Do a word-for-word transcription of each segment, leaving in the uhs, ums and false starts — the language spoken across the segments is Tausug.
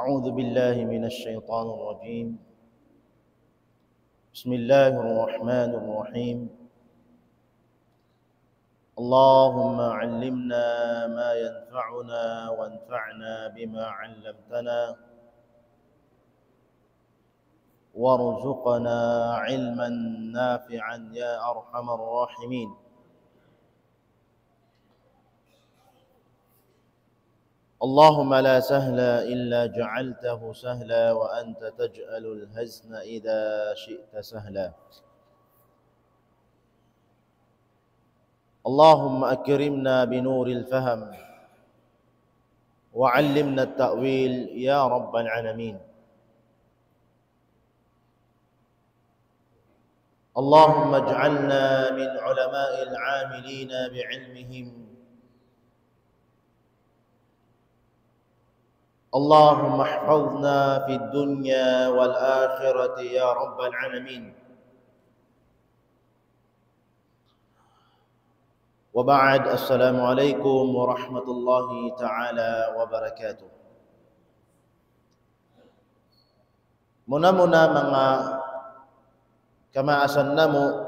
أعوذ بالله من الشيطان الرجيم. بسم الله الرحمن الرحيم. اللهم علمنا ما ينفعنا وانفعنا بما علمتنا وارزقنا علما نافعا يا أرحم الراحمين. اللهم لا سهل إلا جعلته سهلا وأنت تجعل الحزن إذا شئت سهلا. اللهم أكرمنا بنور الفهم وعلمنا التأويل يا رب العالمين. اللهم اجعلنا من علماء العاملين بعلمهم. اللهم احفظنا في الدنيا والآخرة يا رب العالمين. وبعد، السلام عليكم ورحمة الله تعالى وبركاته. Muna-muna manga kamaasan namu',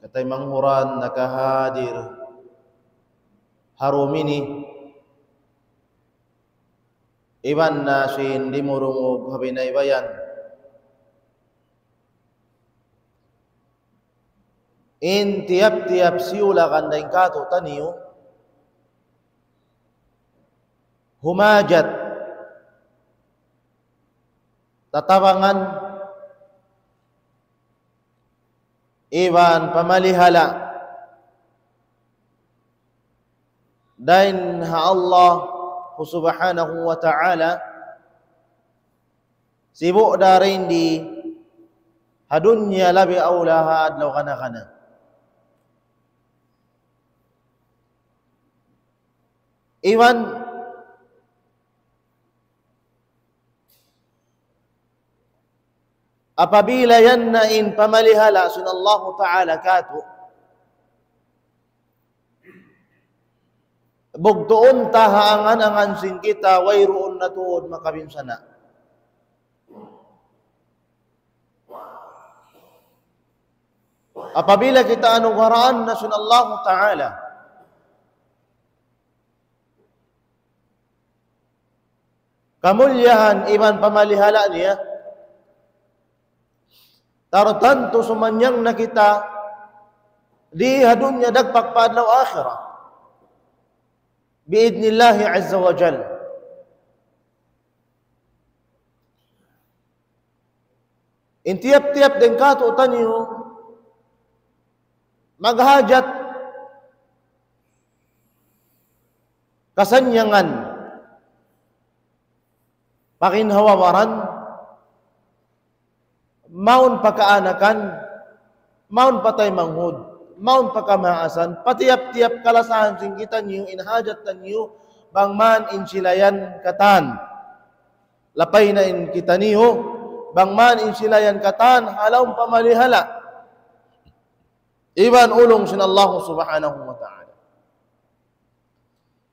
kataymanghuran nakahadir ha dum ini, iban na sin dimurungug ha binaybayan. In tiyap-tiyap siyulakan dayn kātu'niyu, humajat, tatabangan, iban pamalihala' dayn ha Allah subhanahu wa ta'ala, sibu' da dayn di ha dunya, labi awla ha adlaw kana-kana. Iban apabila yan na in pamalihala' sin Allahu Ta'ala kātu', bugtuun ta ha angan-angan sin kita, wayruun na tuud makabinsana'. Apabila kita anugaraan na sin Allahu Ta'ala kamulliyahan iban pamalihala' niya, tartantu sumannang na kita di ha dunya dagpak pa adlaw akhirat, bi'idhnillahi azza wa jal. In tiyap-tiyap dayn kātu'niyu maghajat kasannyangan, paginhawa-baran, mawn pa kaanakan, mawn pa taymanghud, mawn pa kamaasan, pa tiyap-tiyap kalasahan sin kitaniyu, in hajat taniyu, bang man in sila yan katan. Lapay na in kitaniyu, bang man in sila yan katan, ha lawm pamalihala' iban ulung sin Allah subhanahu wa ta'ala.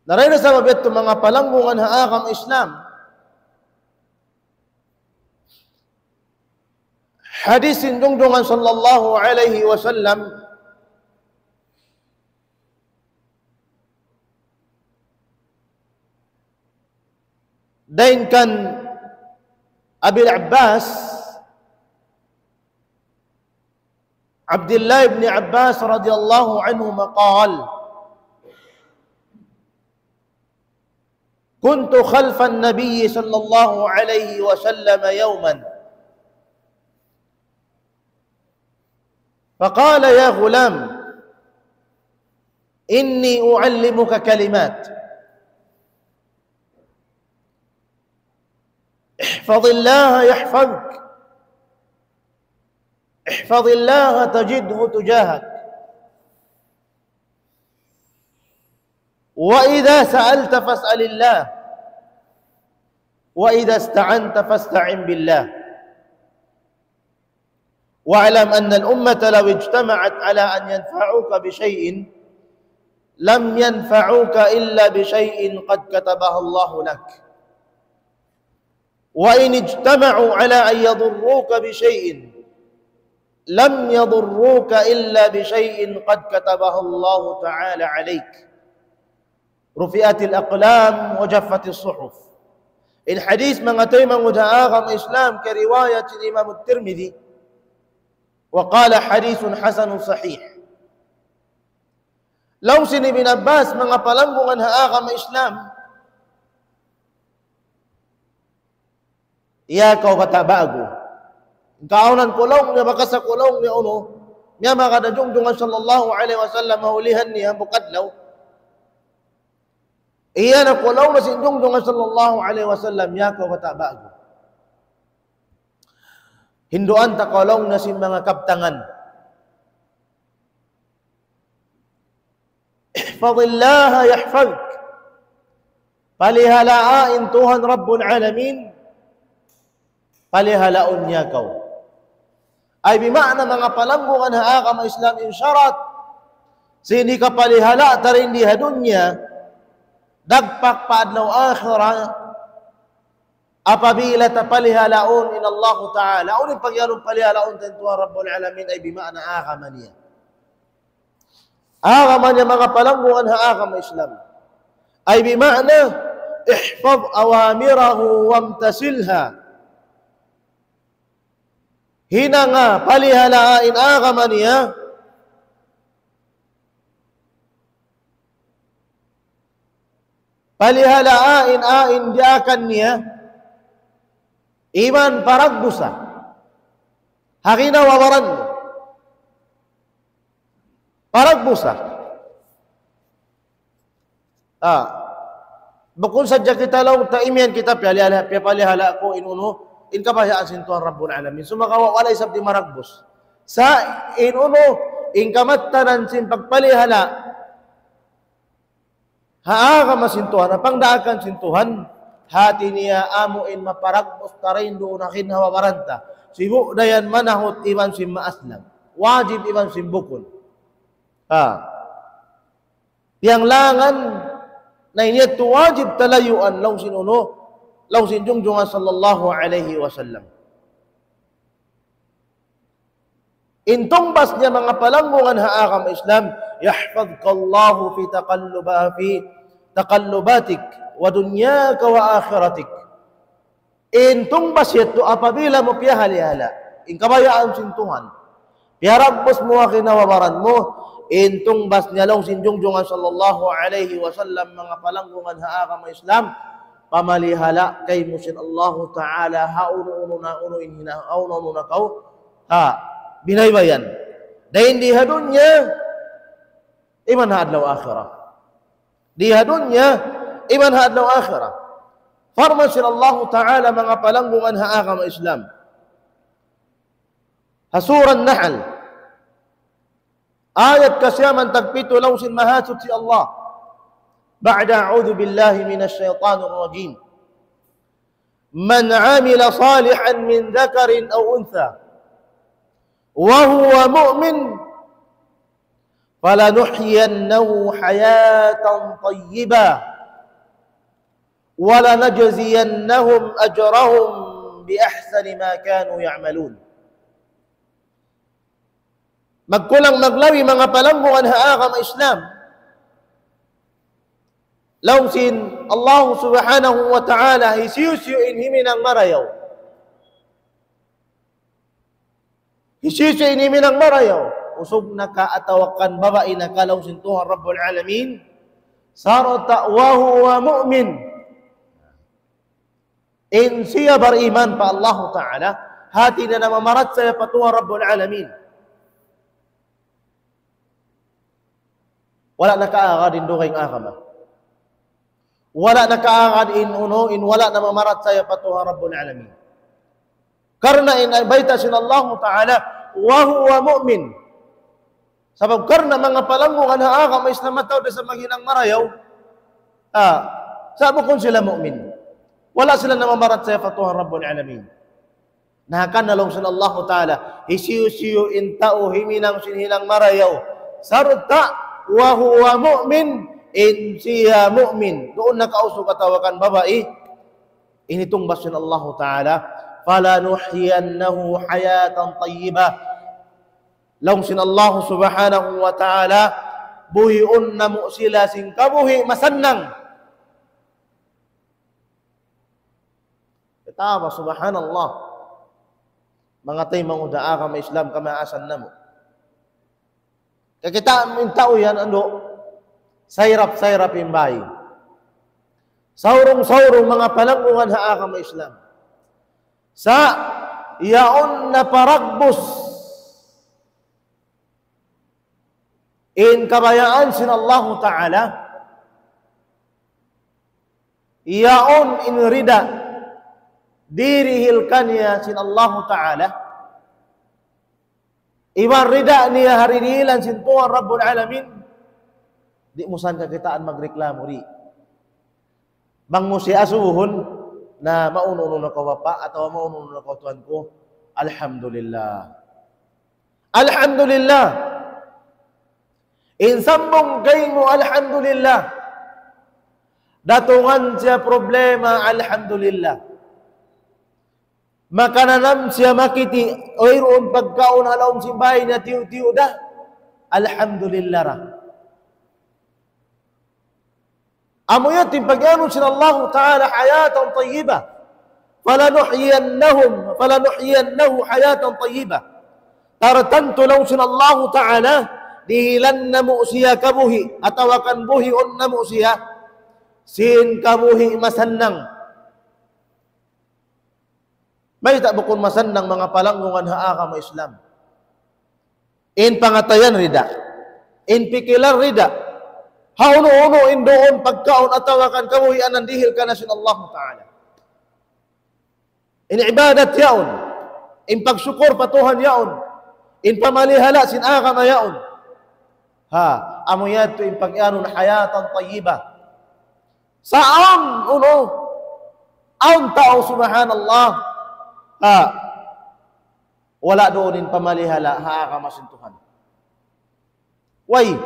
Na dayn ha sabab yadtu manga palanggungan ha agama Islam, hadis sin Junjungan sallallahu alayhi wasallam, dayn kan Abil Abbas, Abdullah ibn Abbas radiyallahu anhuma qal, كنت خلف النبي صلى الله عليه وسلم يوما فقال: يا غلام، إني أعلمك كلمات، احفظ الله يحفظك، احفظ الله تجده تجاهك، وإذا سألت فاسأل الله، وإذا استعنت فاستعن بالله، واعلم أن الأمة لو اجتمعت على أن ينفعوك بشيء لم ينفعوك إلا بشيء قد كتبه الله لك. وإن اجتمعوا على أن يضروك بشيء لم يضروك إلا بشيء قد كتبه الله تعالى عليك. رفعت الأقلام وجفت الصحف. In hadith manga taymanghud ha agama Islam, kariwayat sin Imam Tirmidhi, وقال حديث حسن صحيح. Laung sin Ibn Abbas, manga palanggungan ha agama Islam, ya kaw bata' ba'gu. Kaawnan ku laung niya, bakas aku laung niya unu, miyamagad ha Junjungan sallallahu alayhi wasallam ha ulihan niya, hambuuk adlaw. Iyan aku laung niya sin Junjungan sallallahu alayhi wasallam, ya kaw bata' ba'gu. Hinduan ta kaw laung niya sin manga kabtangan. احفظ الله يحفظك. Palihalaa in Tuhan Rabbul Alamin, palihalaun niya kaw. Ay bima'na manga palanggungan ha agama Islam, in sharat sin hikapalihala' ta dayn di ha dunya, dagpak pa adlaw akhirat, apabila ta palihalaun in Allahu Ta'ala. Unu in pag'iyanun palihalaun ta in Tuhan Rabbul Alamin, ay bima'na agama niya. Agama niya manga palanggungan ha agama Islam. Ay bima'na, احفظ أوامره وامتثلها. Hinanga, palihalaa in agama niya. Palihalaa in, a, in diyaakan niya. Iban paragbusa ha ginhawa-baran mu. Paragbusa. Ah. Bukun sadja kita laung ta imiyan kita piyalihala, piyapalihala aku in unu, in kabayaan sin Tuhan Rabbul Alamin. Sumagawa' wala' isab di' maragbus. Sa' in unu, in kamattanan sin pagpalihala ha agama sin Tuhan, ha pangdaakan sin Tuhan, hati niya amu in maparagbus ta dayn duun ha ginhawa-baran ta. Sibu' da yan manahut iban sin maaslam. Wajib iban sin bukun. Ha. Piyanglangan na in yadtu wajib ta layuan laung sin unu, laung sin Junjungan sallallahu alayhi wasallam. In tungbas niya manga palanggungan ha agama Islam, يحفظك الله في تقلب-، في تقلباتك ودنياك وآخرتك. In tungbas yadtu apabila mu piyahalihala in kabayaan sin Tuhan, piyaragbus mu ha ginhawa-baran mu, in tungbas niya laung sin Junjungan sallallahu alayhi wasallam, manga palanggungan ha agama Islam, pamalihala kaymu sin Allahu Ta'ala, ha unu-unu na unu in hina-, ha unu-unu na kaw, ha, binaybayan. Dayn di ha dunya, iban ha adlaw akhirat. Di ha dunya, iban ha adlaw akhirat. Parman sin Allahu Ta'ala manga palanggungan ha agama Islam. Ha Surah An-Nahl. Ayat kasiyaman tagpitu laung sin Mahasuchi Allah. بعد أعوذ بالله من الشيطان الرجيم. من عمل صالحا من ذكر أو أنثى وهو مؤمن فلنحيينه حياة طيبة ولنجزينهم أجرهم بأحسن ما كانوا يعملون. Magkulang maglabi manga palanggungan ha agama Islam. Laung sin Allah Subhanahu wa Ta'ala, hisiyu-siyu in himinang marayaw. Hisiyu-siyu in himinang marayaw. Usug na ka atawa kan babai na ka laung sin Tuhan Rabbul Alamin. Sarta' وهو مؤمن. In siya bariman pa Allahu Ta'ala, hati niya namamarachaya pa Tuhan Rabbul Alamin. Wala' nakaagad in dugaing agama. Wala' nakaagad in unu, in wala' namamarachaya pa Tuhan Rabbul Alamin. Karna' in bayta' sin Allahu Ta'ala, وهو مؤمن. Sabab karna' manga palanggungan ha agama Islam mataud da sa maghinang marayaw. Ah, sa' bukun sila mu'min. Wala' sila namamarachaya pa Tuhan Rabbul Alamin. Na hangkan na laung sin Allahu Ta'ala, hisiyu-siyu in tau himinang sin hinang marayaw. Sarta' وهو مؤمن, in siya mu'min. Duun na ka usug atawa kan babai. Ini tungbas sin Allahu Ta'ala, فلنحيينه حياة طيبة. Laung sin Allahu Subhanahu wa Ta'ala, buhiun namu' sila sin kabuhi' masannang. Kita ba, subhanallah. Manga taymanghud ha agama Islam, kamaasan namu'. Kakitaan mu in tau yan, andu', sayrap-sayrap in bāy. Saurung-saurung, manga palanggungan ha agama Islam. Sa' yaun na paragbus in kabayaan sin Allahu Ta'ala, yaun in rida dirihil kaniya sin Allahu Ta'ala, iban rida niya ha dirihilan sin Tuhan Rabbul Alamin, di' mu san kakitaan magreklamu, di'. Bang mu siya asubuhun, na maunu-unu na kaw bapa', atawa maunu-unu na kaw tuwan ku, alhamdulillah. Alhamdulillah. In sambung kaymu, alhamdulillah. Datungan siya problema, alhamdulillah. Makananam siya, makiti', wayruun pagkaun ha lawm sin bāy niya, tiyu'-tiyu' da. Alhamdulillah ra. Amu yadtu in pag-iyanun sin Allahu Ta'ala حياة طيبة. فلنحيينهم، فلنحيينه حياة طيبة. Tartantu laung sin Allahu Ta'ala, dihilan namu' siya kabuhi', atawa kan buhiun namu' siya sin kabuhi' masannang. Mayta' bukun masannang, manga palanggungan ha agama Islam? In pangatayan rida, in pikilan rida, ha unu-unu in duun pagkaun atawa kan kabuhianan dihil kaniya sin Allahu Ta'ala. In ibadat yaun, in pagsukur pa Tuhan yaun, in pamalihala sin agama yaun. Ha, amu yadtu in pag-iyanun حياة طيبة. Sa' awn, unu, awn tau, subhanallah. Ha, wala' duun in pamalihala ha agama sin Tuhan. Way.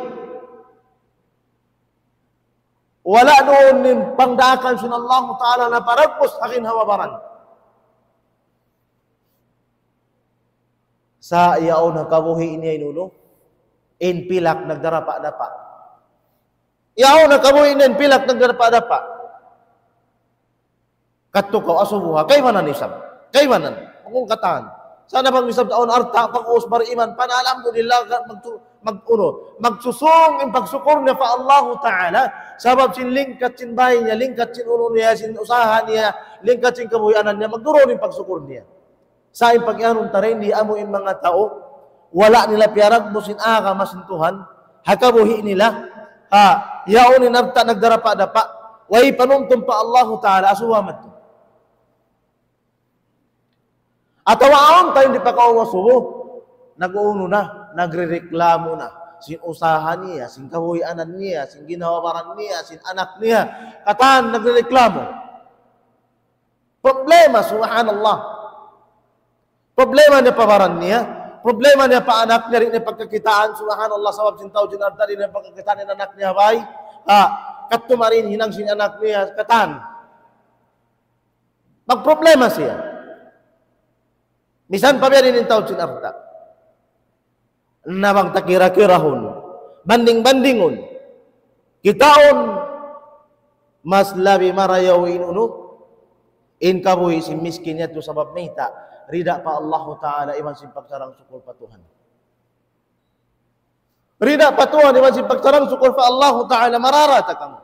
Wala' duun in pangdaakan sin Allahu Ta'ala na paragbus ha ginhawa-baran. Sa' yaun ha kabuhi' niya in unu, in pilak nagdarapa-dapa. Yaun ha kabuhi' niya in pilak nagdarapa-dapa. Kadtu kaw asubuha, kaibanan isab. Kaibanan. Bukun katan. Sa' na bang isab awn alta', pag-ubus bariman, pan alhamdulillah, mag-, mag-, unu, magsusung in pagsukur niya pa Allahu Ta'ala, sabab sin lingkat sin bāy niya, lingkat sin unu niya, sin usaha niya, lingkat sin kabuhianan niya, magdurun in pagsukur niya. Sa' in pag-iyanun ta dayn di, amu in manga tau, wala' nila piyaragbus in agama sin Tuhan, ha kabuhi' nila, ha, yaun in alta' nagdarapa-dapa, way panumtum pa Allahu Ta'ala, asubuha madtu. Atawa awn tau di' pa kaw asubu, nag-unu na, nagrereklamo na, sin usaha niya, sin kabuhianan niya, sin ginhawa-baran niya, sin anak niya, katan nagrereklamo. Problema, subhanallah. Problema niya pa baran niya, problema niya pa anak niya, di' niya pagkakitaan, subhanallah, sabab sin tau sin alta', di' niya pagkakitaan in anak niya ha bāy. Ha, kadtu marin hinang sin anak niya, katan. Magproblema siya. Misan pa biya' diin in tau sin alta'. Na bang ta kira-kirahun, banding-bandingun, kitaun, mas labi marayaw in unu, in kabuhi' sin miskin yadtu sabab mayta', rida pa Allahu Ta'ala iban sin pagsarang-sukul pa Tuhan. Rida pa Tuhan iban sin pagsarang-sukul pa Allahu Ta'ala, marara ta kamu.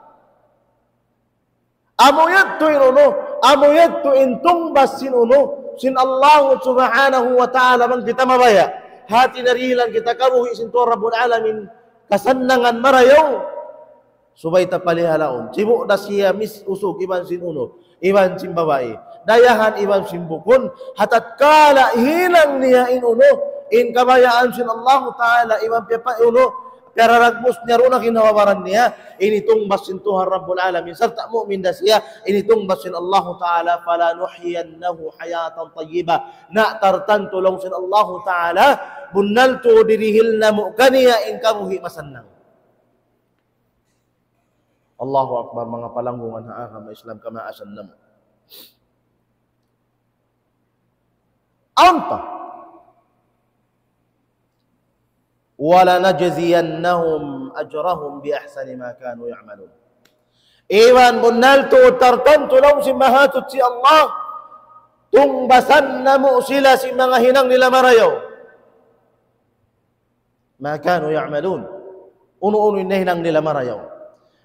Amu yadtu in unu, amu yadtu in tungbas sin unu, sin Allahu Subhanahu wa Ta'ala bang kita mabaya'. Hāti niya dihilan kita kabuhi' sin Tuhan Rabbul Alamin, kasannangan marayaw. Subay ta palihalaun. Sibu' da siya mis usug iban sin unu, iban sin babai. Dayahan iban sin bukun. Ha tatkala hinang niya in unu, in kabayaan sin Allahu Ta'ala, iban piya pa unu, piyaragbus niya duun ha ginhawa-baran niya, ini tungbas sin Tuhan Rabbul Alamin. Sarta' mu'min da siya, ini tungbas sin Allahu Ta'ala, فلنحيينه حياة طيبة. Na tartantu laung sin Allahu Ta'ala, bunnal tuud didihil namu' kaniya in kabuhi' masannang. Allahu Akbar, manga palanggungan ha agama Islam, kamaasan namu'. Awn pa. وَلَنَجْزِيَنَّهُمْ أَجْرَهُمْ بِأَحْسَنِ مَا كَانُوا يَعْمَلُونَ. Iban bunnal tuud tartantu laung sin Mahasuchi Allah, tungbasan namu' sila sin manga hinang nila marayaw. مَا كَانُوا يَعْمَلُونَ. Unu-unu in hinang nila marayaw.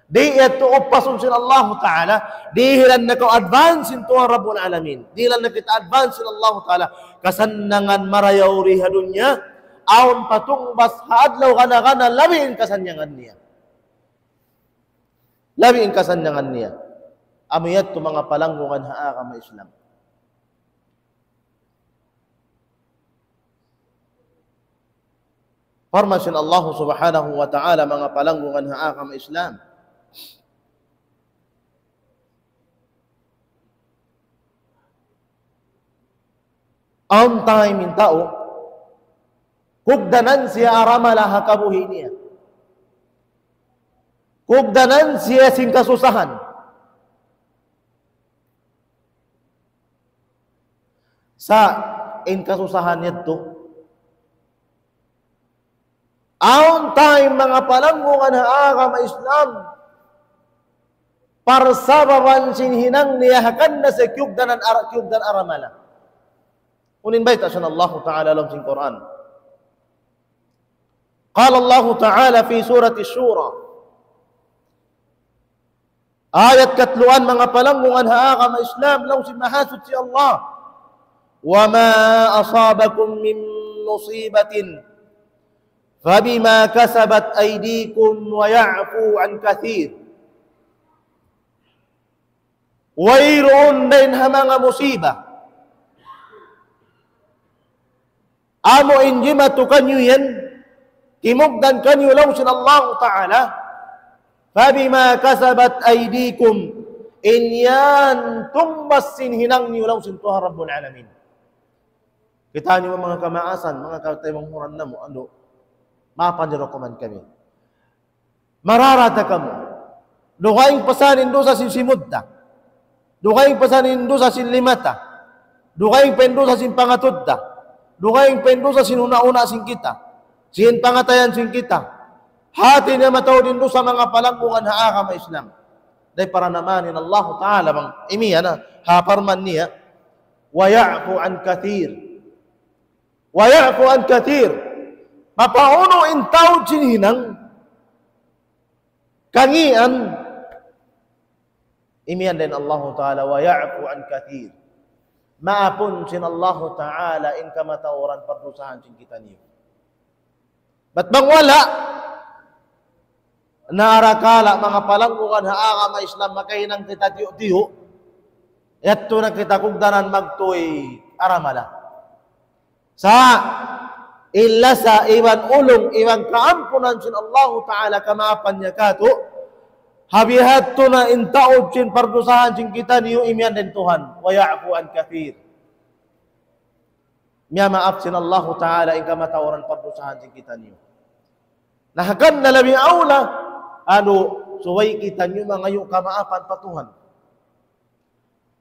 Di' yadtu upasun sin Allahu Ta'ala, dihilan na kaw advance sin Tuhan Rabbul Alamin. Dihilan na kita advance sin Allahu Ta'ala. Kasannangan marayaw di ha dunya, awn pa tungbas ha adlaw kana-kana labi in kasannangan niya. Labi in kasannangan niya. Amu yadtu manga palanggungan ha agama Islam. Parman sin Allah Subhanahu wa Ta'ala, manga palanggungan ha agama Islam. Awn time in tau, kugdanan siya aramala ha kabuhi' niya. Kugdanan siya sin kasusahan. Sa' in kasusahan yadtu, awn time manga palanggungan ha agama Islam, parsababan sin hinang niya hangkan na siya kiyugdanan ara-, kiyugdan aramala. Unu in bayta' sin Allahu Ta'ala ha lawm sin Qur'an. قال الله تعالى في سورة الشورى. Ayat katluan, manga palanggungan ha agama Islam, laung sin Mahasuchi Allah, وَمَا أَصَابَكُم مِّن مُّصِيبَةٍ فَبِمَا كَسَبَتْ أَيْدِيكُمْ وَيَعْفُو عَن كَثِيرٍ. Wayruun dayn ha manga musiba amu in jimatu kaniyu yan, kimugdan kaniyu laung sin Allahu Ta'ala, فَبِمَا كَسَبَتْ أَيْدِيكُمْ, in yan tungbas sin hinang niyu laung sin Tuhan Rabbul Alamin. Kitaa niyu manga kamaasan, manga kataymanghuran namu', andu', maapan niyu da kuman kami. Marara ta kamu. Dugaing pa sa in dusa sin simud ta. Dugaing pa sa in dusa sin lima ta. Dugaing pa in dusa sin pangatud ta. Dugaing pa in dusa sin huna'-huna' sin kita. Sin pangatayan sin kita. Hati niya mataud in dusa, manga palanggungan ha agama Islam. Dayn ha paranaman in Allahu Ta'ala bang imiyan na ha parman niya, وَيَعْفُو عَن كَثِيرٍ. وَيَعْفُو عَن كَثِيرٍ. Mapaunu in taud sin hinang kangīan, imiyan dayn Allahu Ta'ala, وَيَعْفُو عَن كَثِيرٍ. Maapun sin Allahu Ta'ala in kamatauran pardusahan sin kitaniyu. Bat bang wala', na arakala' manga palanggungan ha agama Islam, makahinang kita tiyu'-tiyu', yadtu na kita kugdanan magtuy aramala. Sa' in lasa iban ulung iban kaampunan sin Allahu Ta'ala, kamaapan niya katu', ha bihadtu na in taud sin pardusahan sin kitaniyu, imiyan dayn Tuhan, وَيَعْفُو عَن كَثِيرٍ. Miyamaap sin Allahu Ta'ala in kamatauran pardusahan sin kitaniyu. Na hangkan na labi awla, anu, subay kitaniyu mangayu' kamaapan pa Tuhan.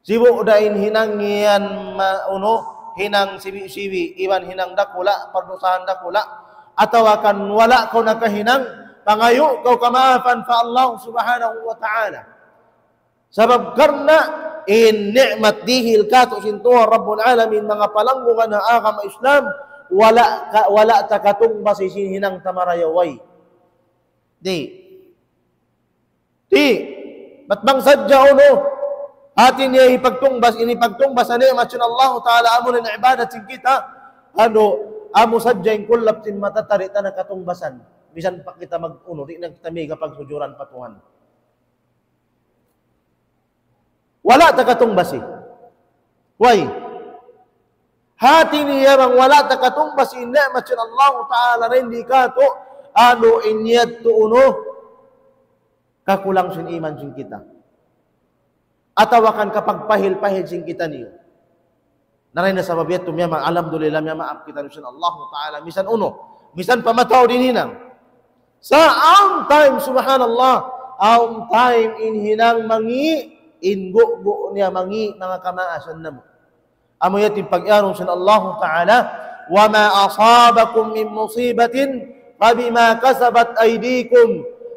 Sibu' da in hinang yan ma-, unu, hinang sibi'-sibi', iban hinang dakula', pardusahan dakula', atawa kan wala' kaw nakahinang, pangayu' kaw kamaapan pa Allah Subhanahu wa Ta'ala. Sabab karna' in ni'mat dihil katu' sin Tuhan Rabbul Alamin, manga palanggungan ha agama Islam, wala' ka, wala' ta katungbasi sin hinang ta marayaw way. Di'. Di'. Bat bang sadja unu, hati niya hipagtungbas, ini pagtungbas ha ni'mat sin Allahu Ta'ala, amu in ibadat sin kita, anu, amu sadja in kullap sin mata ta di' ta na katungbasan. Misan pa kita mag-unu, di' na kita miga pagsujuran pa Tuhan. Wala' ta katungbasi. Way. Hati niya bang wala' ta katungbasi in ni'mat sin Allahu Ta'ala dayn di katu', anu in yadtu unu, kakulang sin iman sin kita. Atawa kan kapagpahil-pahil sin kitaniyu. Na dayn ha sabab yadtu miyama-, alhamdulillah, miyamaap kitaniyu sin Allahu Ta'ala. Misan unu, misan pa mataud in hinang. Sa' awn time, subhanallah, awn time in hinang mangi', in gugu' niya mangi', manga kamaasan namu'. Amu yadtu in pag-iyanun sin Allahu Ta'ala, وما أصابكم من مصيبة فبما كسبت أيديكم.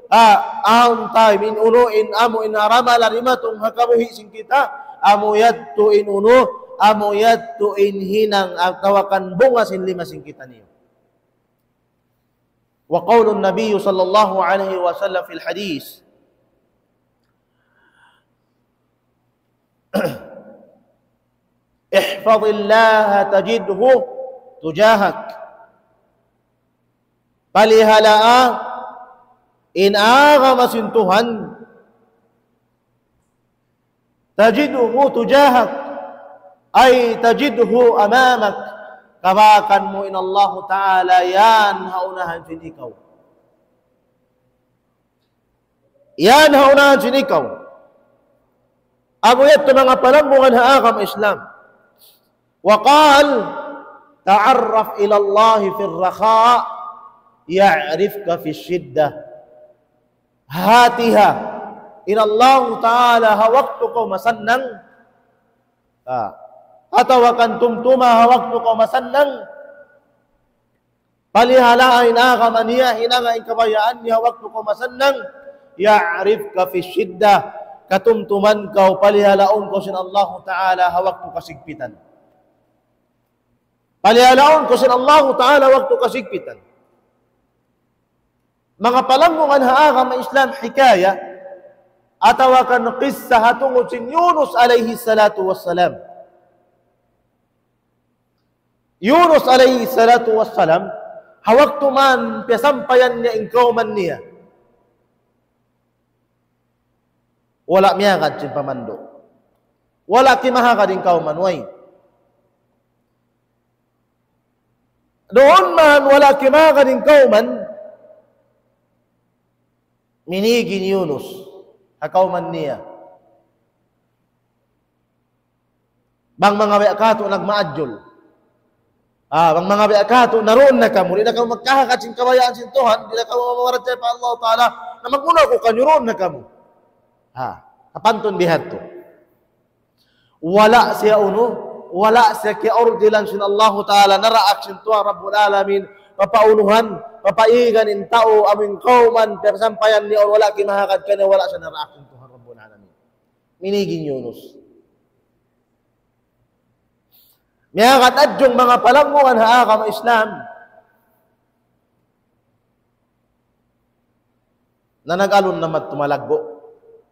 Ha, awn time in unu in amu in haramalan dimatung ha kabuhi' sin kita, amu yadtu in unu, amu yadtu in hinang atawa kan bunga sin lima sin kitaniyu. وقول النبي صلى الله عليه وسلم في الحديث، احفظ الله تجده تجاهك. Palihalaa in agama sin Tuhan, تجده تجاهك، أي تجده أمامك. Kabakan mu in Allahu Ta'ala yan ha unahan sin ikaw. Yan ha unahan sin ikaw. Amu yadtu manga palanggungan ha agama Islam. وقال: تعرف إلى الله في الرخاء يعرفك في الشدة. Hati-hati ha in Allahu Ta'ala ha waktu kaw masannang, ha, atawa kan tumtuma ha waktu kaw masannang, palihalaa in agama niya, hinanga in kabayaan niya ha waktu kaw masannang, يعرفك في الشدة, katumtuman kaw, palihalaun kaw sin Allahu Ta'ala ha waktu kasigpitan. Palihalaun kaw sin Allahu Ta'ala waktu kasigpitan. Manga palanggungan ha agama Islam, hikaya atawa kan kissa ha tungud sin Yunus alayhi salatu wassalam. Yunus alayhi salatu wassalam, ha waktu man piyasampayan niya in kawman niya, wala' miyagad sin pamandu'. Wala' kimahagad in kawman, way. Duun man wala' kimahagad in kawman, minīg in Yunus ha kawman niya. Bang manga biya' katu' nagmaadjul. Ah, bang manga biya' katu', naruun na kamu. Di' na kamu magkahagad sin kabayaan sin Tuhan, di' na kamu mamaratiyaya pa Allah Ta'ala, na magmuna aku kaniyu, ruun na kamu. Ah, kapantun biya' hādtu. Wala' siya unu, wala' siya kiyaurdilan sin Allahu Ta'ala, naraak sin Tuhan Rabbul Alamin, papaunuhan, papaigan in tau, amu in kawman, piyasampayan niya, wala' kimahagad kaniya, wala' siya naraak sin Tuhan Rabbul Alamin. Minīg in Yunus. Miyagad adjung manga palanggungan ha agama Islam. Na nag-alun na madtu malaggu'.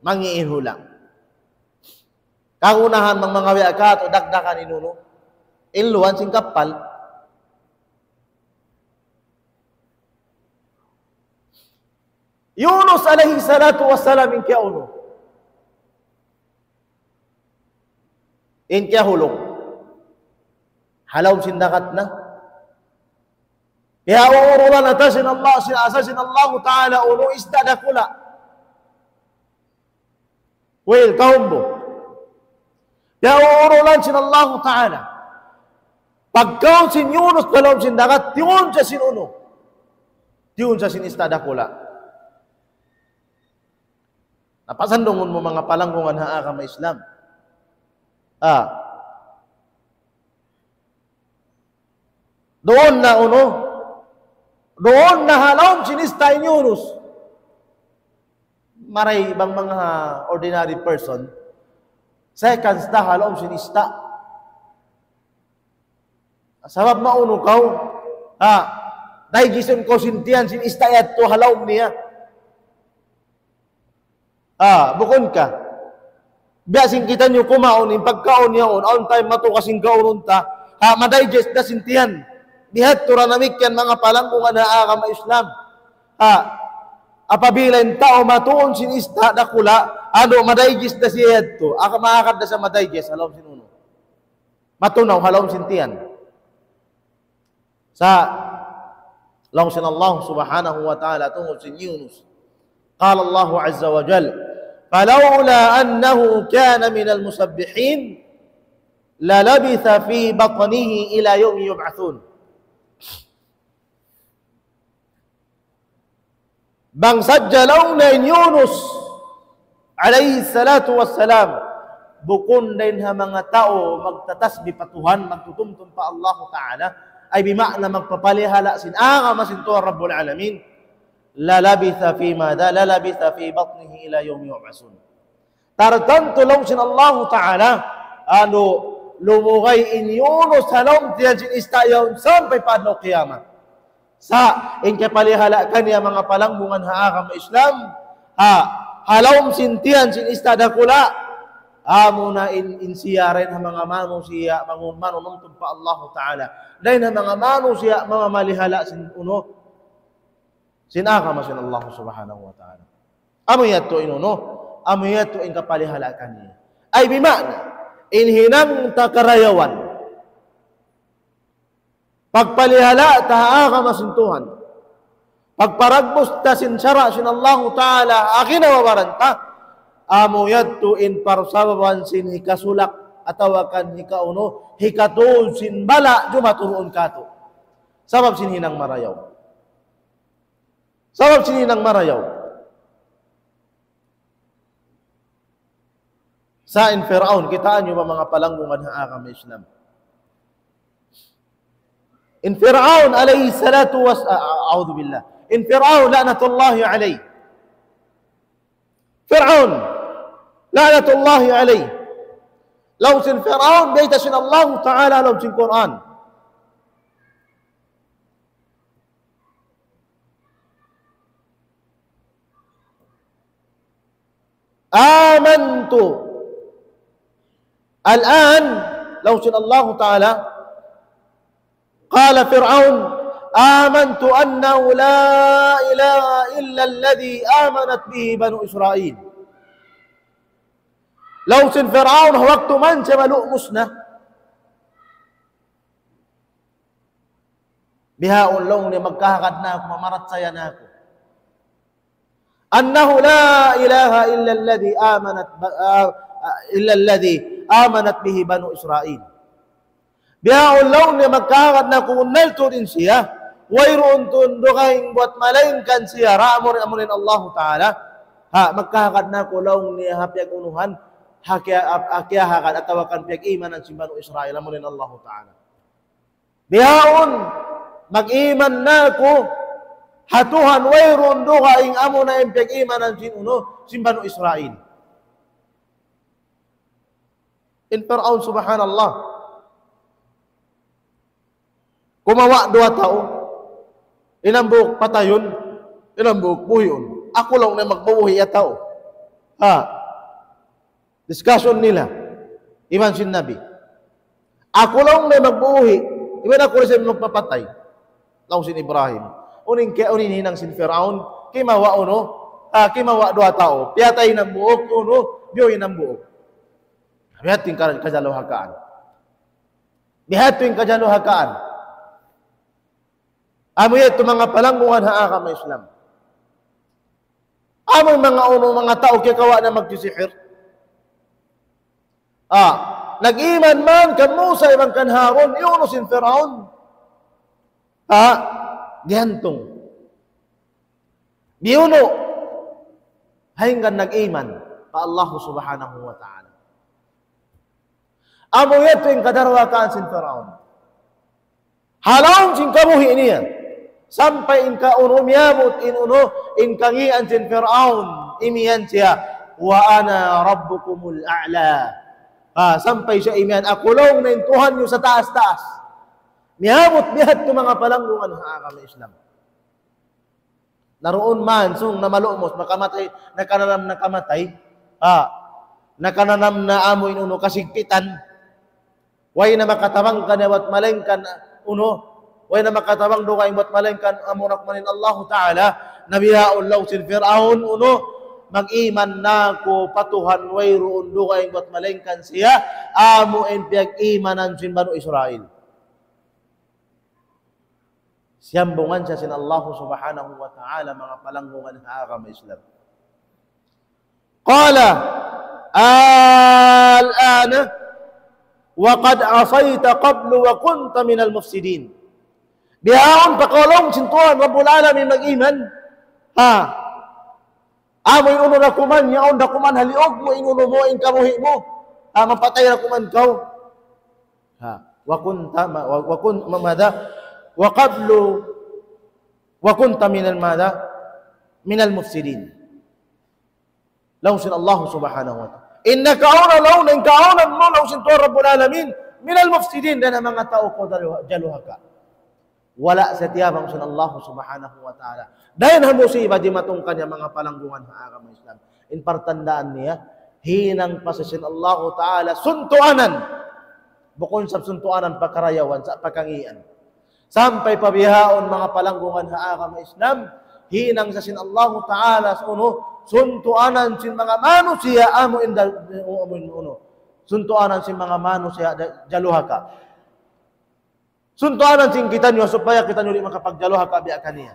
Mangi' in hula'. Kagunahan bang manga biya' katu', dagdagan in unu. In luwan sin kappal. Yunus alayhi salatu wassalam in kiyaunu. In kiyahulung. Ha lawm sin dagat na. Piyauurulan ata sin Allah, sin asa sin Allahu Ta'ala, unu, isda' dakula'. Whale, kahumbu. Piyauurulan sin Allahu Ta'ala. Pagkaun sin Yunus ha lawm sin dagat, tiyun siya sin unu. Tiyun siya sin isda' dakula'. Na pasandungun mu manga palanggungan ha agama Islam. Ah. Duun na unu. Duun na ha lawm sin isda' in Yunus. Maray bang manga ordinary person, seconds da ha lawm sin isda'. Sabab maunu kaw, ha, digestion kaw sin tiyan sin isda' yadtu ha lawm niya. Ah, bukun ka. Biya' sin kitaniyu kumaun, in pagkaun yaun, awn time matuka sin kaunun ta, ha, ma-digest da sin tiyan. Bihadtu ra damikkiyan manga palanggungan ha agama Islam. Ha, apabila in tau matuun sin isda' dakula', anu, ma-digest da siya yadtu. Aka, maagad da siya ma-digest, ha lawm sin unu. Matunaw, ha lawm sin tiyan. Sa' laung sin Allah subhanahu wa ta'ala tungud sin Yunus. قال الله عز وجل: فلولا أنه كان من المسبحين للبث في بطنه إلى يوم يبعثون. Bang sadja laung niya in Yunus alayhi salatu wassalam, bukun dayn ha manga tau magtatasbih pa Tuhan, magtutumtum pa Allahu Ta'ala, ay bima'na magpapalihala' sin agama sin Tuhan Rabbul Alamin, للبث في ماذا؟ للبث في بطنه إلى يوم يبعثون. Tartantu laung sin Allahu Ta'ala, anu, lumugay in Yunus ha lawm tiyan sin ista' yaun sampay pa adlaw kiyamat. Sa', in kapalihala' kaniya manga palanggungan ha agama Islam, ha, ha lawm sin tiyan sin ista' dakula', amuna in, in siya dayn ha manga manusiya', mangun-, manunumtum pa Allahu Ta'ala. Dayn ha manga manusiya', mamamalihala' sin unu, sin agama sin Allah Subhanahu wa Ta'ala. Amu yadtu in unu, amu yadtu in kapalihala' kaniya. Ay bima'na, in hinang ta karayawan. Pagpalihala' ta ha agama sin Tuhan. Pagparagbus ta sin sara' sin Allahu Ta'ala, ha ginhawa-baran ta. Amu yadtu in parsababan sin hikasulak, atawa kan hikaunu, hikatū sin bala' jumatu duun kātu'. Sabab sin hinang marayaw. Sabab sin hinang marayaw. Sa' in Fir'aun, kitaa niyu ba manga palanggungan ha agama Islam? In Fir'aun alayhi salatu was-, a-, a-, a'udhu billah. In Fir'aun la'natullahi alayh. Fir'aun la'natullahi alayh. Laung sin Fir'aun, bayta' sin Allahu Ta'ala laung sin Qur'an. آمنت. الآن، laung sin Allahu Ta'ala, قال فرعون: آمنت أنه لا إله إلا الذي آمنت به بنو إسرائيل. Laung sin Fir'aun, waktu man siya malu'mus na. Bihaun laung niya magkahagad na aku, mamarachaya na aku. أنه لا إله إلا الذي آمنت ب-، آ-، آ-، إلا الذي آمنت به بنو إسرائيل. Bihaun laung niya magkahagad na aku, bunnal tuud in siya. Wayruun tuud dugaing buwat malaingkan siya, ra amur-, amurin Allahu Ta'ala. Ha, magkahagad na aku laung niya ha piyag-unuhan, ha kiya-, ha kiyahagad atawa kan piyag-imanan sin Banu Israil, amurin Allahu Ta'ala. Bihaun, mag-iman na aku ha Tuhan, wayruun dugaing amuna in piyag-imanan sin unu, sin Banu Israil. In Fir'aun, subhanallah. Kumawa' duwa tau. In hambuuk patayun, in hambuuk buhiun. Aku laung niya magbubuhi' ya tau. Ha. Discussion nila iban sin Nabi. Aku laung niya magbubuhi', iban aku da isab magpapatay. Laung sin Ibrahim. Unu in ke-, unu in hinang sin Fir'aun, kimawa' unu, ah, kimawa' duwa tau. Piyatay in hambuuk, unu, biyuhi' in hambuuk. Biya' ha yan in ka-, kajaluhakaan. Biya' ha yan in kajaluhakaan. Amu yadtu manga palanggungan ha agama Islam. Amu in manga unu, manga tau kiyakawa' na magsisihir. Ah, nag-iman man kan Musa iban kan Harun, iyunu sin Fir'aun. Ah, giyantung. Biyunu. Hangkan nag-iman pa Allah Subhanahu wa Ta'ala. Amu yadtu in kadarwakaan sin Fir'aun. Ha lawm sin kabuhi' niya. Sampay in kaunu miyabut in unu, in kangīan sin Fir'aun, imiyan siya, وأنا ربكم الأعلى. Ha, sampay siya imiyan, aku laung niya in Tuhan niyu sataas-taas. Miyabut biya' ha yadtu manga palanggungan ha agama Islam. Naruun man, sung na malu'mus, makamatay, nakananam na kamatay. Ha, nakananam na amu in unu kasigpitan. Way na makatabang kaniya bat malaingkan unu, way na makatabang dugaing bat malaingkan amura kuman in Allahu Ta'ala, na bihaun laung sin Fir'aun unu, mag-iman na aku pa Tuhan wayruun dugaing bat malaingkan siya, amu in piyag-imanan sin Banu Israil. Siyambungan siya sin Allah Subhanahu wa Ta'ala, manga palanggungan ha agama Islam. قال الآن وقد عصيت قبل وكنت من المفسدين. Bihaun pa kaw laung sin Tuhan Rabbul Alamin mag-iman. Ha. Amu in unu da kuman, yaun da kuman ha liyug mu, in unu mu, in kabuhi' mu. Ah, mapatay ra kuman kaw. Ha, wa kunta, ma-, wa, wa kun-, ma-, madha? Wa qablu, wa kunta minal madha? Minal mufsidin. Laung sin Allah subhanahu wa ta'ala. In nakauna laung, in kauna mu laung sin Tuhan Rabbul Alamin, minal mufsidin, dayn ha manga tau kaw jalu-, jaluhaka. Wala' siya tiyabang sin Allah subhanahu wa ta'ala. Dayn ha musiba dimatung kaniya manga palanggungan ha agama Islam. In partandaan niya, hinang pa siya sin Allah ta'ala, suntuanan. Bukun sab suntuanan pa karayawan, sa' pa kangīan. Sampay pa bihaun manga palanggungan ha agama Islam, hinang sa sin Allahu Ta'ala sa unu, suntuanan sin manga manusiya' amu in dal-, amu in unu. Suntuanan sin manga manusiya' da-, jaluhaka. Suntuanan sin kitaniyu supaya kitaniyu di' makapagjaluhaka biya' kaniya.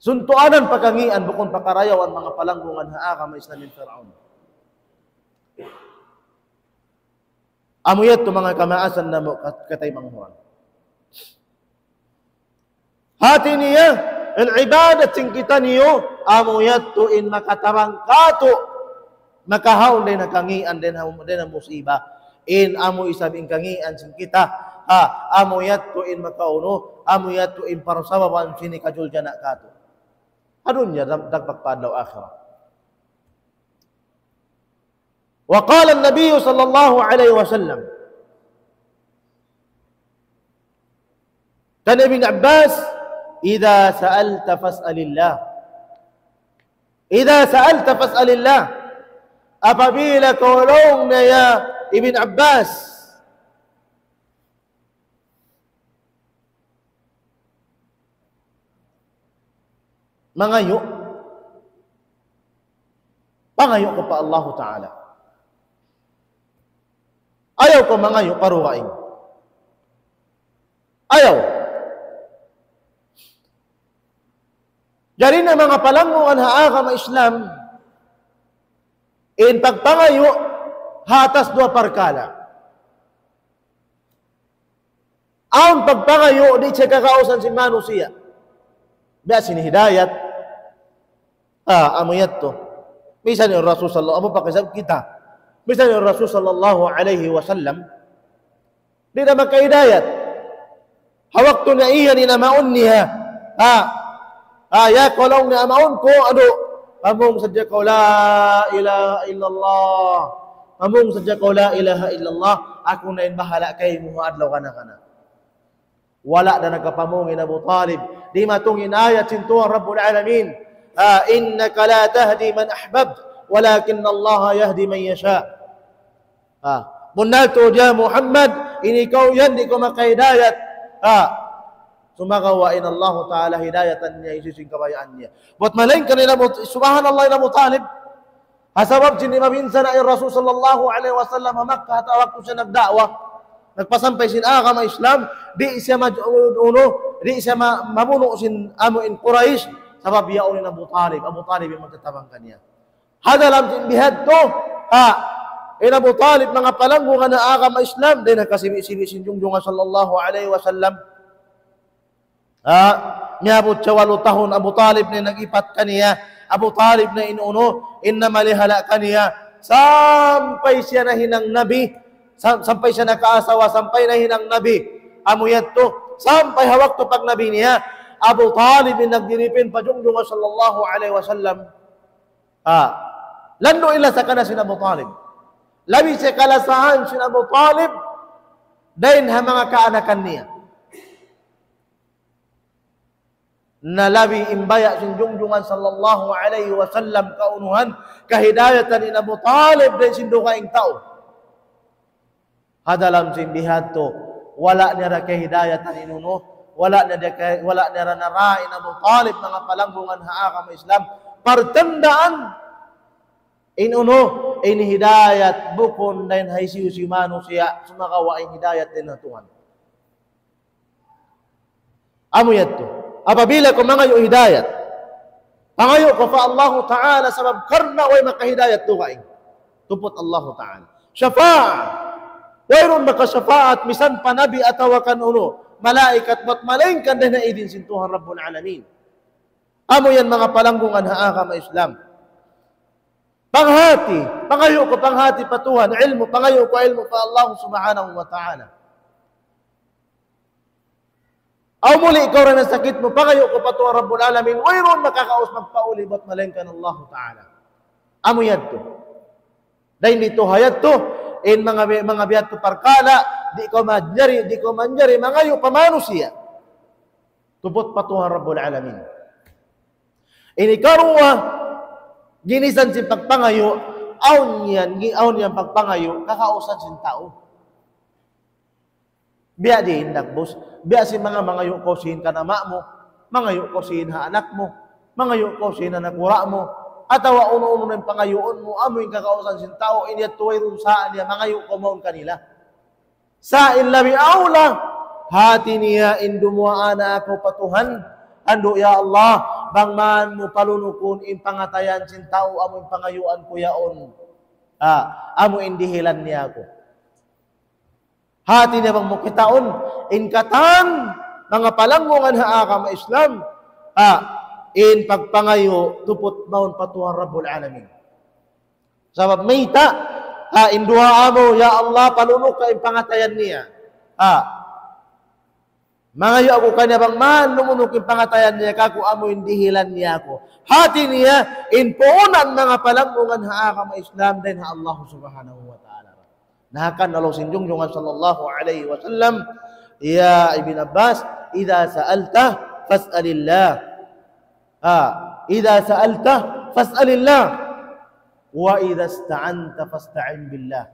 Suntuanan pa kangīan bukun pa karayawan manga palanggungan ha agama Islam in Fir'aun. Amu yadtu manga kamaasan namu' kat-, kataymanghuran. Hati niya, in ibadat sin kitaniyu, amu yadtu in makatabang kātu', makahaun dayn ha kangīan, dayn ha, dayn ha musiba. In amu isab in kangīan sin kita, ha, amu yadtu in makaunu, amu yadtu in parusababan sin hikajuljana' kātu'. Ha dunya, dag-, dagpak pa adlaw akhirat. وقال النبي صلى الله عليه وسلم, kan Ibn Abbas, إذا سألت فاسأل الله. إذا سألت فاسأل الله. Apabila kaw laung niya Ibn Abbas, mangayu', pangayu' kaw pa Allahu Ta'ala. Ayaw kaw mangayu' pa dugaing. Ayaw. Jari na manga palanggungan ha agama Islam, in pagpangayu' ha atas duwa parkala'. Awn pagpangayu' di' siya kagausan sin manusiya'. Biya' sin hidayat. Ah, amu yadtu. Misan in Rasul sallallahu, amu pa kasab kita. Misan in Rasul sallallahu alayhi wasallam, di' na makahidayat. Ha waktu niya iyan in amaun niya. Ha? Ha, ya kaw laung niya amaun ku, adu, pamung sadja kaw la ilaha illallah. Pamung sadja kaw la ilaha illallah. Aku na in bahala' kaymu ha adlaw kana-kana. Wala' da nakapamung in Abu Talib. Dimatung in ayat sin Tuhan Rabbul Alamin. Ha, إنك لا تهدي من أحببت ولكن الله يهدي من يشاء. Ha, bunnal tuud ya Muhammad, in ikaw yan di' kaw makahidayat. Ha, sumagawa' in Allahu Ta'ala hidayatan niya hisiyu-siyu in kabayaan niya. Buat malaingkan in Abu, subhanallah, in Abu Talib. Ha sabab sin di' mabinsa na in Rasul sallallahu alayhi wasallam ha Makkah ha waktu siya nagda'wa, nagpasampay sin agama Islam, di' siya maj-, unu, di' siya ma-, mabunu' sin amu in Quraysh, sabab yaun in Abu Talib, Abu Talib in magtatabang kaniya. Ha dalam sin bihadtu, ha, in Abu Talib, manga palanggungan ha agama Islam, dayn ha kasibi'-sibi' sin Junjungan sallallahu alayhi wasallam. Ha, miyabut siya walu tahun Abu Talib na in nag-ipat kaniya, Abu Talib na in unu, in namalihala kaniya, sampay siya nahinang nabi, sam-, sampay siya nakaasawa, sampay nahinang nabi, amu yadtu, sampay ha waktu pagnabi niya, Abu Talib in nagdiripin pa Junjungan sallallahu alayhi wasallam. Ha, landu' in lasa kaniya sin Abu Talib. Labi siya kalasahan sin Abu Talib, dayn ha manga kaanakan niya. Na labi in baya' sin Junjungan sallallahu alayhi wasallam kaunuhan, kahidayatan in Abu Talib dayn sin dugaing tau. Ha dalam sin bihadtu, wala' niya da kahidayatan in unu, wala' niya da ka-, wala' niya da nara in Abu Talib, manga palanggungan ha agama Islam. Partandaan in unu, in hidayat bukun dayn ha hisiyu-siyu manusiya', sumagawa' in hidayat dayn ha Tuhan. Amu yadtu. Apabila kaw mangayu' hidayat, pangayu' kaw pa Allahu Ta'ala sabab karna' way makahidayat dugaing. Tuput Allahu Ta'ala. Shafa'a. Wayruun makashafaat misan pa nabi atawa kan unu, malaikat, bat malaingkan dayn ha idin sin Tuhan Rabbul Alamin. Amu yan manga palanggungan ha agama Islam. Panghati, pangayu' kaw panghati pa Tuhan, ilmu', pangayu' kaw ilmu' pa Allah Subhanahu wa Ta'ala. Aw muli' kaw dayn ha sakit mu, pangayu' kaw pa Tuhan Rabbul Alamin, wayruun makakaus magpauli' buat malaingkan Allah Ta'ala. Amu yadtu. Dayn didtu ha yadtu, in manga bi-, manga biya' yadtu parkala', di' kaw manjari, di' kaw manjari mangayu' pa manusiya'. Tuput pa Tuhan Rabbul Alamin. Ini karuwa, ginisan sin pagpangayu', awn yan, gi-, awn yan pagpangayu', kakausan sin tau. Biya' diin, dagbus. Biya' sin manga mangayu' kaw sin kan ama' mu, mangayu' kaw sin ha anak mu, mangayu' kaw sin ha nakura' mu, atawa unu-unu na in pangayuun mu, amu in kakausan sin tau, in yadtu wayruun saan niya mangayu' kaw mawn kanila. Sa' in labi awla, hati niya in dumuwaa na aku pa Tuhan, andu', ya Allah, bang man mu palunukun in pangatayan sin tau, amu in pangayuan ku yaun. Ah, amu in dihilan niya aku. Hati niya bang mu kitaun, in katan, manga palanggungan ha agama Islam, ha, in pagpangayu', tuput mawn pa Tuhan Rabbul Alamin. Sabab mayta', ha, in duwaa mu, ya Allah, palunuka in pangatayan niya. Ha. Mangayu' aku kaniya bang man lumunuk in pangatayan niya kaku', amu in dihilan niya aku. Hati niya, in puunan manga palanggungan ha agama Islam dayn ha Allah Subhanahu wa Ta'ala. Na hangkan laung sin Junjungan sallallahu alayhi wasallam, ya Ibn Abbas, إذا سألت فاسأل الله. Ha, إذا سألت فاسأل الله. وإذا استعنت فاستعن بالله.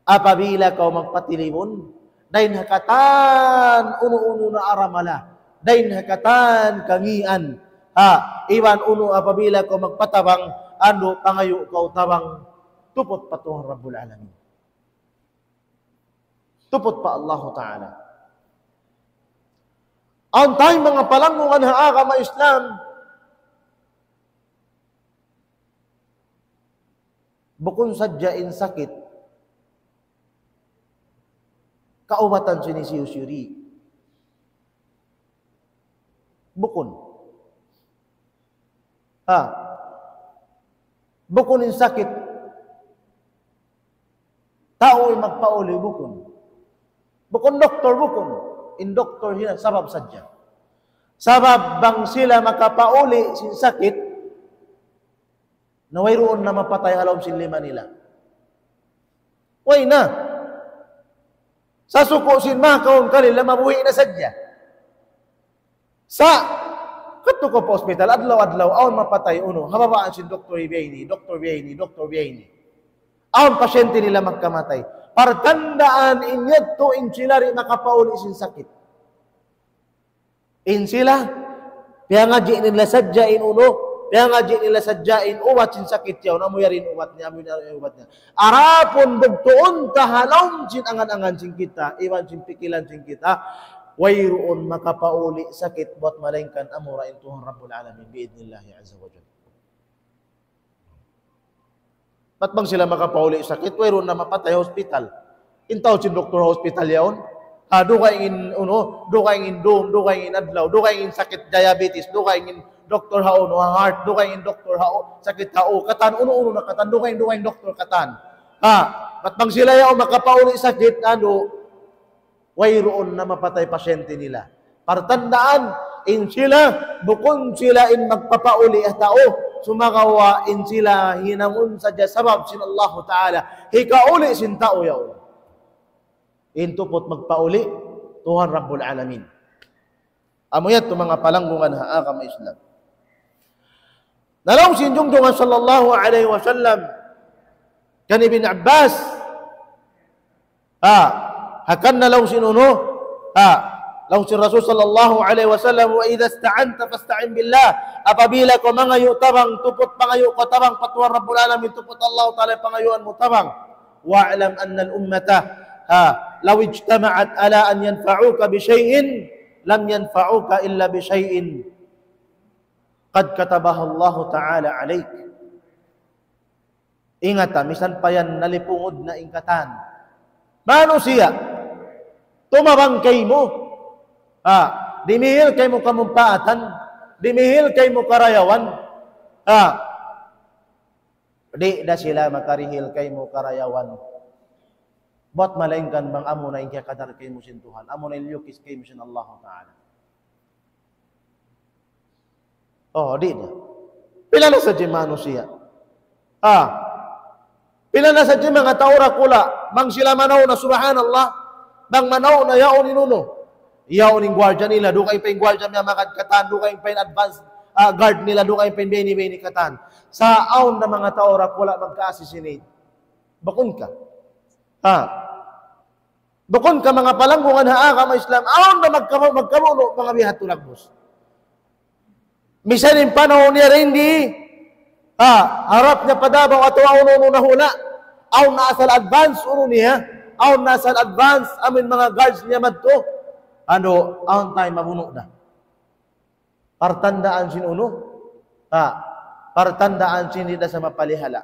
Apabila kaw magpatilibun, dayn ha katan unu-unu na aramala, dayn ha katan kangīan, ha, iban unu apabila kaw magpatabang, andu' pangayu' kaw tabang, tuput pa Tuhan Rabbul Alamin. Tuput pa Allahu Ta'ala. Awn taymanghud manga palanggungan ha agama Islam, bukun sadja in sakit, kaubatan sin hisiyu-siyu di'. Bukun. Ha. Bukun in sakit tau in magpauli', bukun. Bukun doktor, bukun. In doktor hinang sabab sadja. Sabab bang sila makapauli' sin sakit, na wayruun na mapatay ha lawm sin lima nila. Way na. Sa' suku' sin makaun kanila, mabuhi' na sadja. Sa', kadtu kaw pa hospital, adlaw-adlaw, awn mapatay unu, ha babaan sin doktor biya' ini, doktor biya' ini, doktor biya' ini. Awn pasyente nila makamatay. Partandaan in yadtu in sila di' makapauli' sin sakit. In sila, piyangadji' nila sadja in unu, piyangadji' nila sadja in ubat sin sakit yaun, amu yari in ubat niya, amu yari in ubat niya. Adapun bugtuun ta ha lawm sin angan-angan sin kita, iban sin pikilan sin kita, wayruun makapauli' sakit buat malaingkan amura in Tuhan Rabbul Alamin, bi'idhnillahi azza wa jalla. Bat bang sila makapauli' sakit, wayruun na mapatay ha hospital. In tau sin doktor ha hospital yaun. Ha, dugaing in, unu, dugaing in dum, dugaing in adlaw, dugaing in sakit diabetes, dugaing in doktor ha unu, ha heart, dugaing in doktor ha u-, sakit ha u-, katan, unu-unu na katan, dugaing, dugaing doktor katan. Ha, bat bang sila yaun makapauli' sakit, andu', wayruun na mapatay pasyente nila. Partandaan, in sila, bukun sila in magpapauli' ha tau, sumagawa' in sila hinangun sadja sabab sin Allahu Ta'ala, hikauli' sin tau yaun. In tuput magpauli', Tuhan Rabbul Alamin. Amu yadtu manga palanggungan ha agama Islam. Na laung sin Junjungan sallallahu alayhi wasallam kan Ibn Abbas, ha, hangkan na laung sin unu, ha, laung sin Rasul sallallahu alayhi wasallam, وإذا استعنت فاستعن بالله. Apabila kaw mangayu' tabang, tuput pangayu' kaw tabang pa Tuhan Rabbul Alamin, tuput Allah Ta'ala pangayuan mu tabang. واعلم أن الأمة, ha, لو اجتمعت على أن ينفعوك بشيء لم ينفعوك إلا بشيء قد كتبه الله تعالى عليك. Ingata, misan pa yan nalipungud na in katan manusiya', tumabang kaymu, ha, dimihil kaymu kamumpaatan, dimihil kaymu karayawan, ha, Di' da sila makarihil kaymu karayawan. Bat malaingkan bang amuna in kiyakadar kaymu sin Tuhan, amuna in liyukis kaymu sin Allahu Ta'ala. Oh, di' na. Pila na sadja in manusiya'. Ah. Pila na sadja in manga tau dakula', bang sila manaw na, subhanallah, bang manaw na yaun in unu. Yaun in guardia nila, dugaing pa in guardia nila magad katan, dugaing pa in advance, ah, guard nila, dugaing pa in bayni-bayni katan. Sa' awn na manga tau dakula' magka-assassinate. Bukun ka. Ha. Bukun ka, manga palanggungan ha agama Islam, awn na magkabu-, magkabunu', manga biya' ha tulag bus. Misan in panahun niya rin di', ha, harap niya pa Davao atawa unu-unu na hula', awn na asal advance, unu niya, awn na asal advance, amin manga guards niya madtu, anu, awn time mabunu' na. Partandaan sin unu? Ha, partandaan sin di' da sa mapalihala'.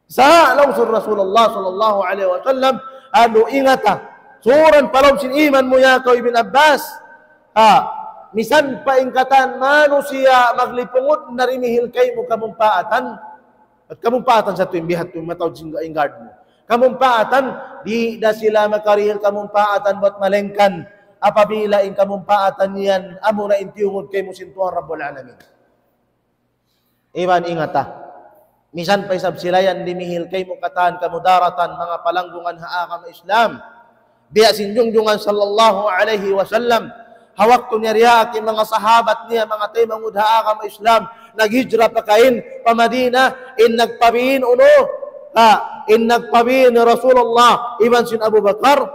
Sa' laung sin Rasulullah sallallahu alayhi wasallam, anu, ingata. Suran pa lawm sin iman mu ya kaw Ibn Abbas. Ha, misan pa in katan manusiya' maglipungud na dimihil kaymu kamumpaatan. At kamumpaatan sa tuwing bihat tuwing mataud sin guard mu. Kamumpaatan, di' da sila makarihil kamumpaatan bat malaingkan apabila in kamumpaatan yan, amuna in tiyungud kaymu sin Tuhan Rabbul Alamin. Iban ingata. Misan pa isab sila yan dimihil kaymu katan kamudaratan manga palanggungan ha agama Islam. Biya' sin Junjungan sallallahu alayhi wasallam. Ha waktu niya diyaak in manga sahabat niya, manga taymanghud ha agama Islam, naghijra pa kain, pa Madina, in nagpabiin unu, ha, in nagpabiin Rasulullah, iban sin Abu Bakar,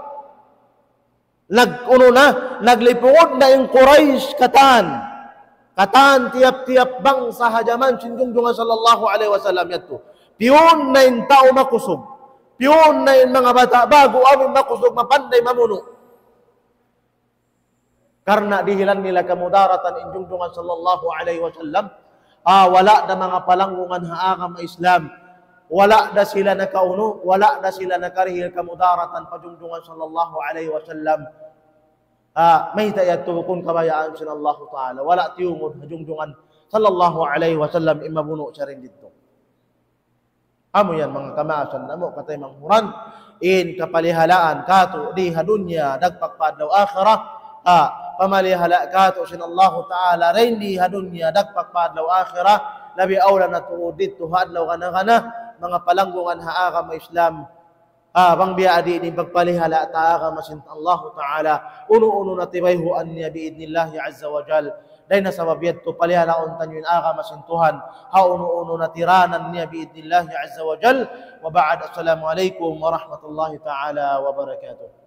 nag-unu na, naglipungud na in Quraysh katan. Katan tiyap-tiyap bangsa ha jaman sin Junjungan sallallahu alayhi wasallam yadtu. Piyun na in tau makusug. Piyun na in manga bata' ba'gu amu in makusug, mapanday mamunu'. Karna' dihilan nila kamudaratan in Junjungan sallallahu alayhi wasallam. Ah, wala' da manga palanggungan ha agama Islam. Wala' da sila nakaunu, wala' da sila nakarihil kamudaratan pa Junjungan sallallahu alayhi wasallam. Ah, mayta' yadtu bukun kabayaan sin Allahu Ta'ala. Wala' tiyungud ha Junjungan sallallahu alayhi wasallam in mabunu' siya rin didtu. Amu yan manga kamaasan namu' kataymanghuran, in kapalihalaan katu' di ha dunya dagpak pa adlaw akhirat, ha, pamalihala katu' sin Allahu Ta'ala dayn di ha dunya dagpak pa adlaw akhirat, labi awla na tuud didtu ha adlaw gana-gana, manga palanggungan ha agama Islam, ha, bang biya' diin in pagpalihala ta agama sin Allahu Ta'ala, unu-unu na tibayhuan niya bi'idhnillahi azza wa jal. Dayn ha sabab yadtu palihalaun taniyu in agama sin Tuhan, ha unu-unu na tiranan niya bi'idhnillahi azza wa jal. Wa ba'd, assalamu alaykum wa rahmatullahi ta'ala wa barakatuh.